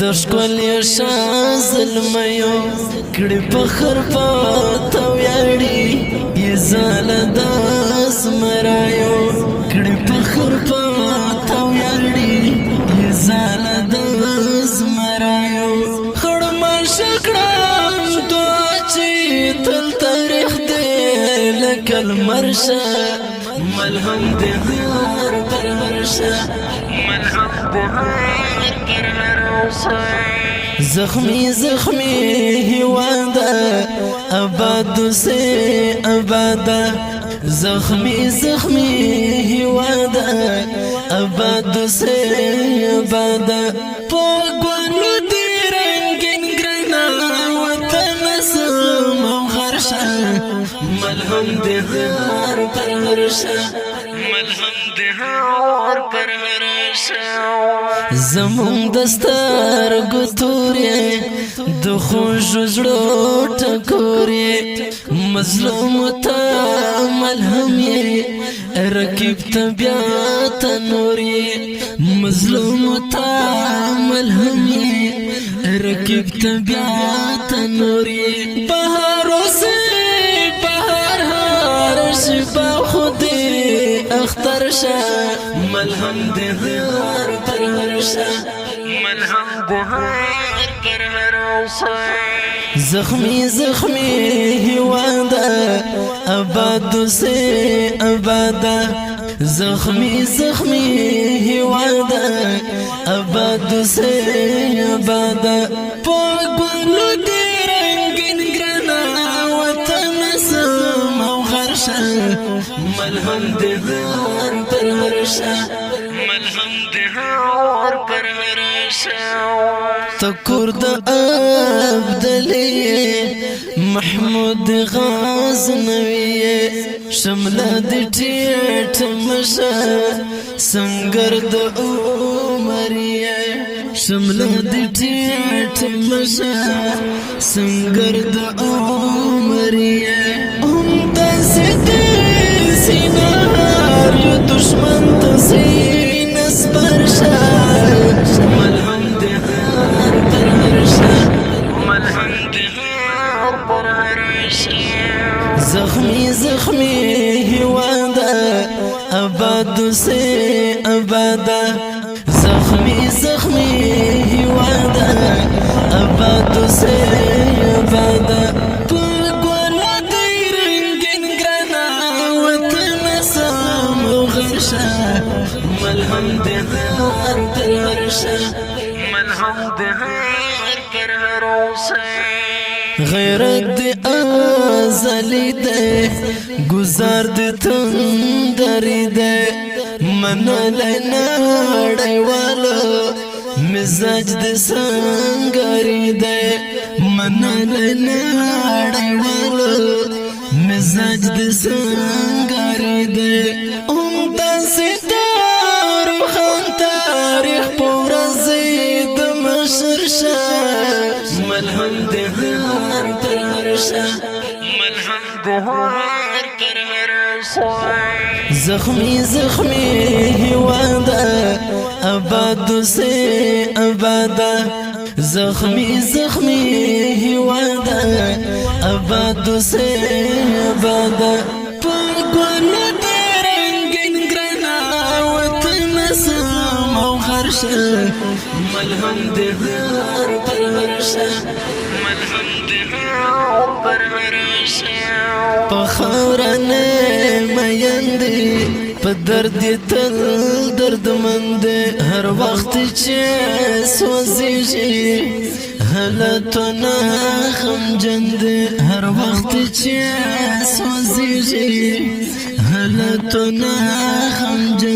د ښکلي زلمیو کړي په خرپا ته ویاړي یې زاله د زمرایو، کړي په خرپا ته ویاړي یې زاله د زمرایو. خړما شکړم دعا چې تل تاریخ دې لکه لمر شه، ملهم دې هر پر هر شه، ملهم دې هر پر هر شه. زخمی زخمی هواده اباد سه اباده، زخمی زخمی هواده اباد سه اباده. په ګلو دې رنگین ګرنا وطن سم او غرشه، ملهم دې هر پر هر شه، ملهم دې هر پر هر شه. زمون دستار ګتوري د خوش زړه ټکوري، مظلوم ته ملهم رقیب ته بیا تنوري، مظلوم ته ملهم رقیب ته بیا تنوري. بهار اوسه بهار هر شپه خود اختر شه، ملهم دې هر پر هر شه، ملهم دې هر پر هر شه. زخمی زخمی هواده اباد سه اباده، زخمی زخمی هواده اباد سه اباده. په ګلو دې رنگین ګرنا وطن سم او غرشه، ملهم دې هر پر هر شه، ملهم دې هر پر هر شه. تکور د ابدلی محمود غزنوی، شمله د ټیټ مشه سنگر د عمریه، شمله د ټیټ مشه سنگر د عمریه. هم داسې دې سینار یو دشمن ته سینه سپر شه، ملهم دې هر پر هر شه، ملهم دې هر پر هر شه. زخمی زخمی هواده اباد سه اباده، زخمی زخمی هواده اباد سه اباده. په ګلو دې رنگین ګرنا وطن سم غرشه، ملهم دې هر پر هر شه، ملهم دې هر پر هر شه. غیرت دې ازلی ده، گزار دې تندری ده، منل نړیوالو مزاج دې سنگری ده، منل نړیوالو مزاج دې سنگری ده. هم داسې دار خان تاریخ په ورځ د مشر شه، ملهم دې هر پر هر شه، ملهم دې هر پر هر شه. زخمی زخمی هواده اباد سه اباده، زخمی زخمی هواده اباد سه اباده. په ګلو دې رنگین ګرنا وطن سم او غرشه، ملهم دې هر پر هر شه، ملهم دې هر پر هر شه. په خاوره نه میندې، په درد تل دردمند، هر وخت چې سوزيږي حالتونه غمجن دي، هر وخت چې سوزيږي حالتونه غمجن.